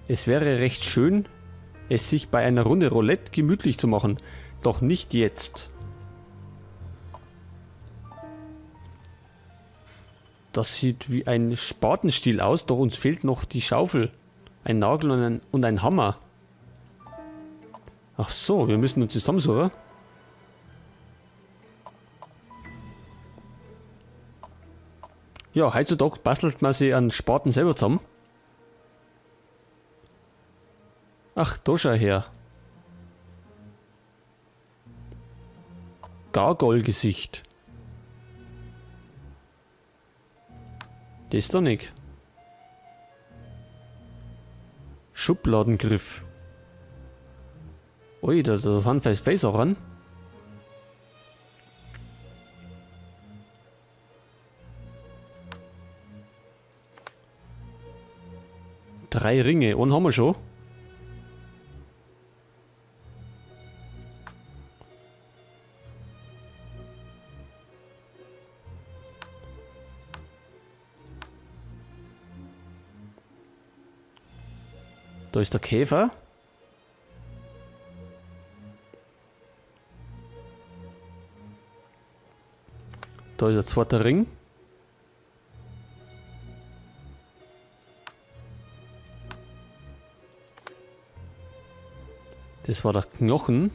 Es wäre recht schön, es sich bei einer Runde Roulette gemütlich zu machen. Doch nicht jetzt. Das sieht wie ein Spatenstiel aus, doch uns fehlt noch die Schaufel. Ein Nagel und ein Hammer. Ach so, wir müssen uns zusammensuchen. Ja, heutzutage bastelt man sich einen Spaten selber zusammen. Ach, da schau her. Gargoyle-Gesicht. Das ist doch nicht. Schubladengriff. Ui, da sind fest auch an. 3 Ringe, einen haben wir schon. Da ist der Käfer. Da ist der zweite Ring. Das war der Knochen.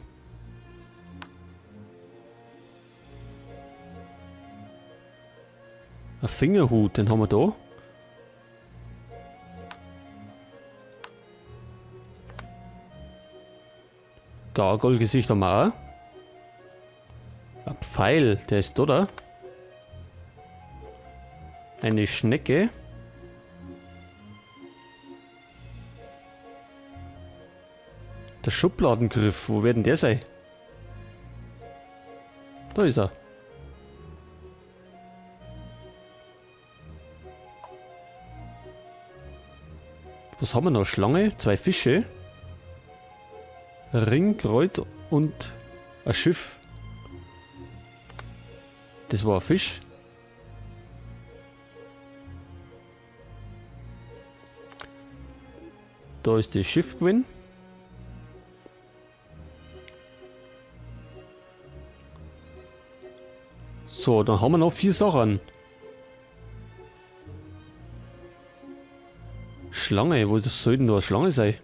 Ein Fingerhut, den haben wir da. Gargoyle-Gesicht haben wir auch. Ein Pfeil, der ist da, oder? Eine Schnecke. Der Schubladengriff, wo wird denn der sein? Da ist er. Was haben wir noch? Schlange, 2 Fische. Ring, Kreuz und ein Schiff. Das war ein Fisch. Da ist das Schiff gewesen. So, dann haben wir noch 4 Sachen. Schlange, wo soll denn da eine Schlange sein?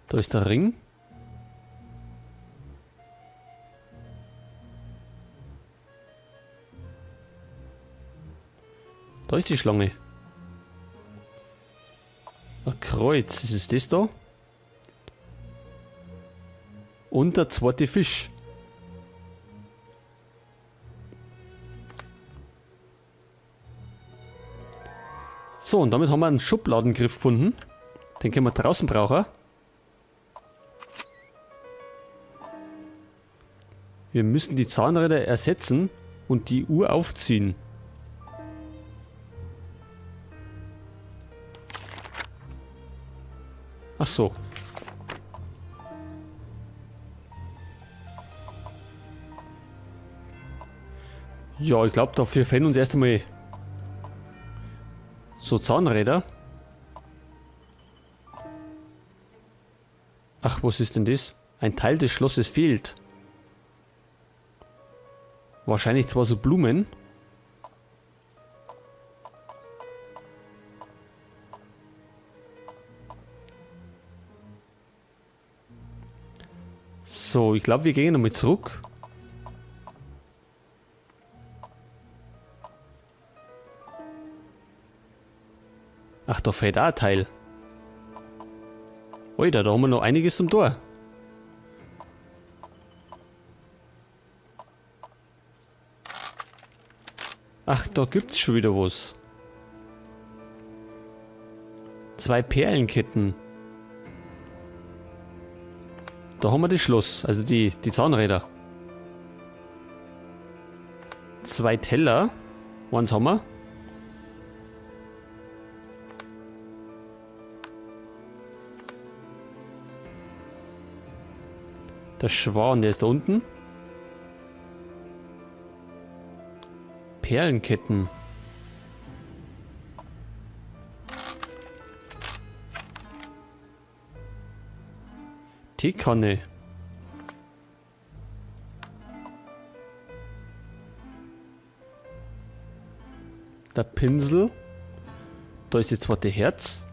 Da ist der Ring. Da ist die Schlange. Ein Kreuz, das ist das da. Und der zweite Fisch. So, und damit haben wir einen Schubladengriff gefunden. Den können wir draußen brauchen. Wir müssen die Zahnräder ersetzen und die Uhr aufziehen. Ach so. Ja, ich glaub, dafür fehlen uns erst einmal so Zahnräder. Ach, was ist denn das? Ein Teil des Schlosses fehlt. Wahrscheinlich zwar so Blumen. So, ich glaub, wir gehen nochmal zurück. Ach, da fehlt auch ein Teil. Alter, da haben wir noch einiges zum Tor. Ach, da gibt's schon wieder was. 2 Perlenketten. Da haben wir das Schloss, also die Zahnräder. 2 Teller. Eins haben wir. Der Schwan, der ist da unten. Perlenketten. Teekanne. Der Pinsel. Da ist das zweite Herz.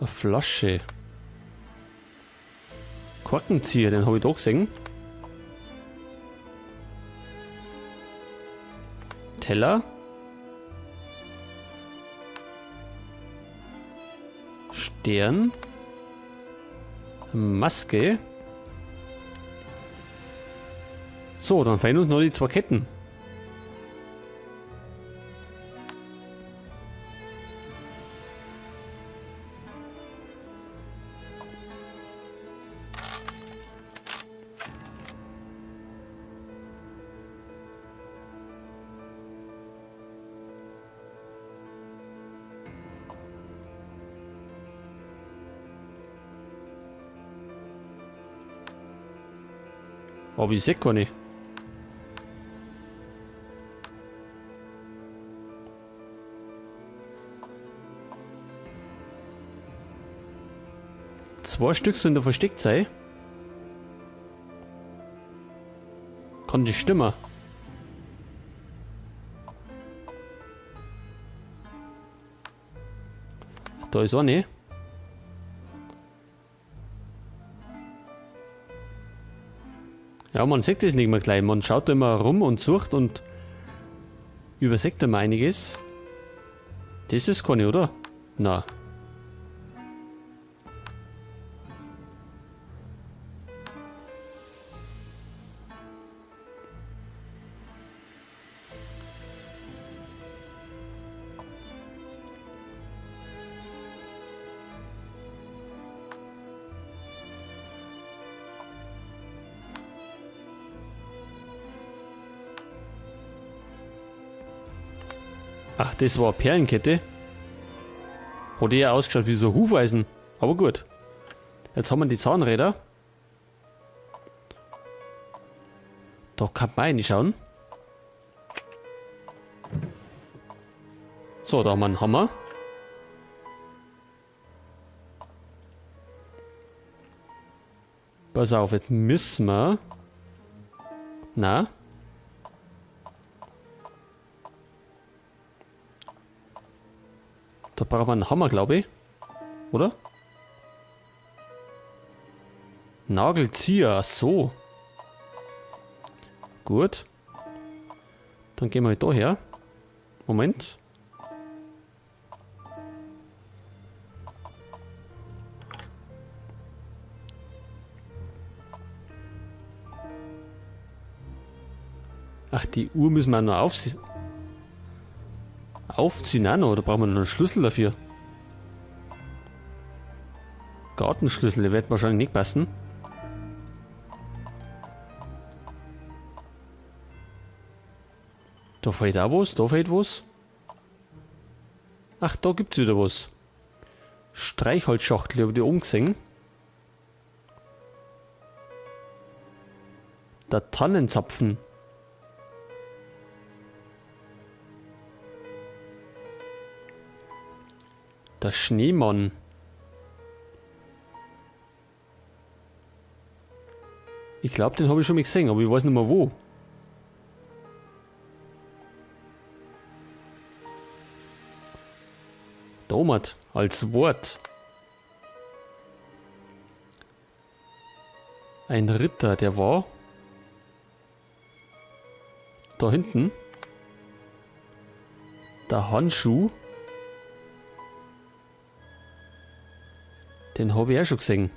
Eine Flasche. Korkenzieher, den habe ich da gesehen. Teller. Stern. Maske. So, dann fehlen uns noch die zwei Ketten. Aber ich seh keine. Zwei Stück sollen da versteckt sein. Kann die stimmen? Da ist eine. Ja, man sieht das nicht mehr gleich. Man schaut da immer rum und sucht und übersieht immer einiges. Das ist keine, oder? Na. Ach, das war eine Perlenkette. Hat eher ausgeschaut wie so ein Hufeisen. Aber gut. Jetzt haben wir die Zahnräder. Da kann man reinschauen. So, da haben wir einen Hammer. Pass auf, jetzt müssen wir... Na? Da brauchen wir einen Hammer, glaube ich. Oder? Nagelzieher, ach so. Gut. Dann gehen wir halt da her. Moment. Ach, die Uhr müssen wir noch aufziehen auch noch, oder brauchen wir noch einen Schlüssel dafür? Gartenschlüssel, der wird wahrscheinlich nicht passen. Da fehlt auch was, da fehlt was. Ach, da gibt's wieder was. Streichholzschachtel, hab ich die oben gesehen. Der Tannenzapfen. Der Schneemann. Ich glaub, den hab ich schon mal gesehen, aber ich weiß nicht mehr wo. Domat als Wort. Ein Ritter, der war da hinten. Der Handschuh. Den hab ich auch schon gesehen.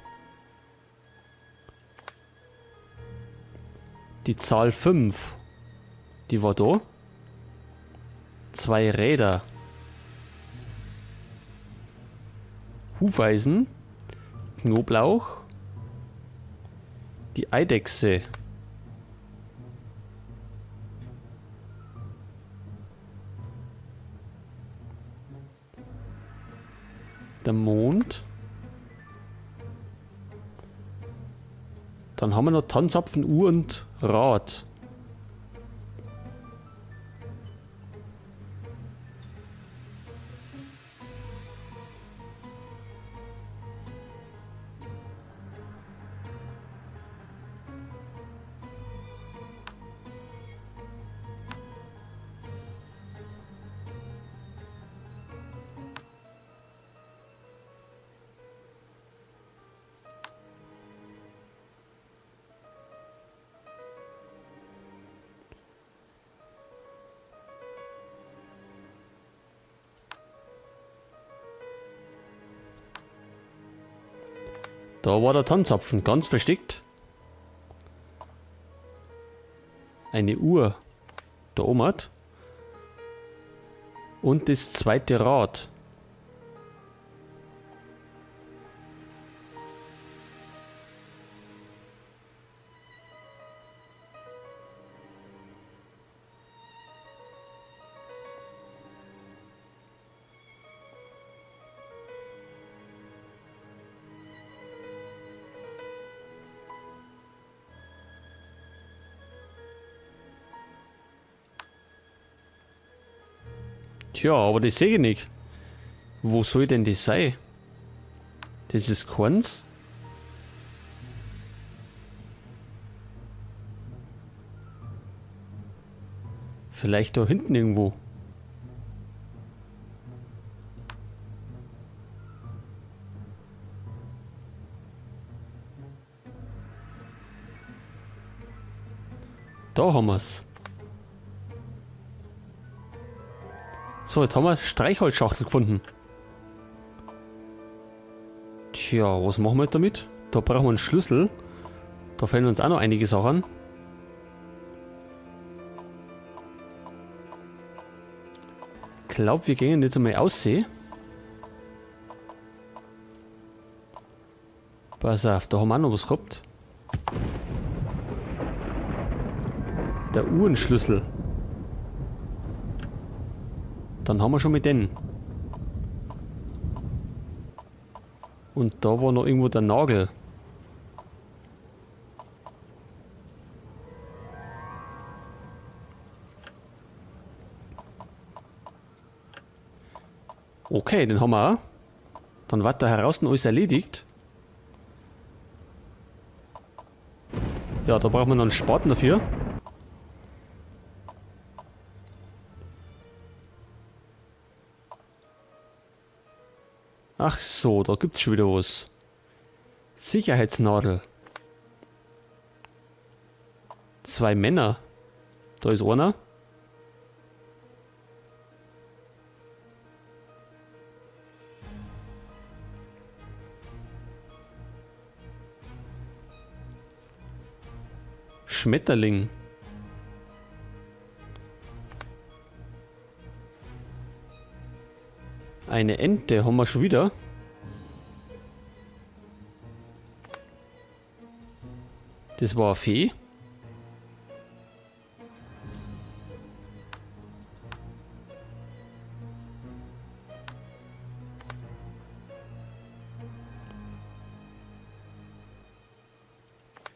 Die Zahl 5. Die war da. 2 Räder. Hufeisen. Knoblauch. Die Eidechse. Der Mond. Dann haben wir noch Tannzapfen, Uhr und Rad. Da war der Tannzapfen, ganz versteckt. Eine Uhr. Da oben hat. Und das zweite Rad. Tja, aber das sehe ich nicht. Wo soll denn das sein? Das ist keins. Vielleicht da hinten irgendwo. Da haben wir's. So, jetzt haben wir Streichholzschachtel gefunden. Tja, was machen wir jetzt damit? Da brauchen wir einen Schlüssel. Da fällen uns auch noch einige Sachen. Ich glaub, wir gehen jetzt einmal aussehen. Pass auf, da haben wir auch noch was gehabt. Der Uhrenschlüssel. Dann haben wir schon mit den. Und da war noch irgendwo der Nagel. Okay, den haben wir auch. Dann wird da heraus alles erledigt. Ja, da brauchen wir noch einen Spaten dafür. Ach so, da gibt's schon wieder was. Sicherheitsnadel. 2 Männer. Da ist einer. Schmetterling. Eine Ente haben wir schon wieder. Das war eine Fee.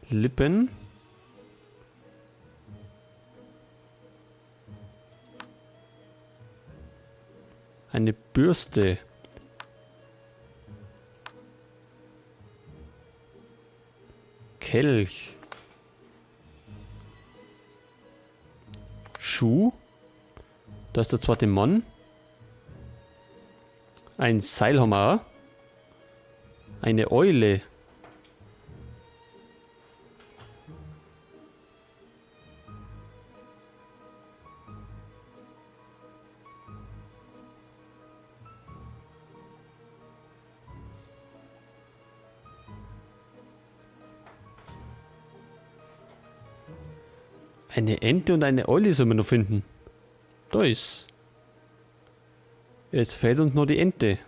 Lippen. Eine Bürste. Kelch. Schuh. Da ist der zweite Mann. Ein Seil haben wir auch. Eine Eule. Eine Ente und eine Eule sollen wir noch finden. Da ist. Jetzt fehlt uns noch die Ente.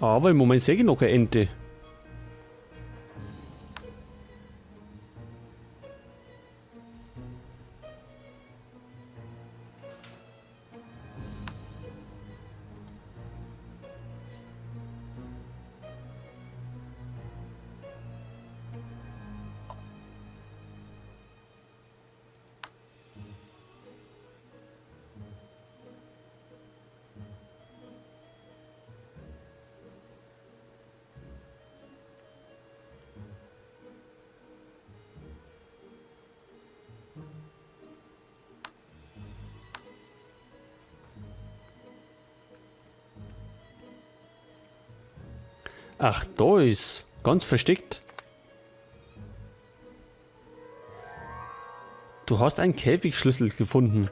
Aber im Moment sehe ich noch keine Ente. Ach, da ist ganz versteckt. Du hast einen Käfigschlüssel gefunden.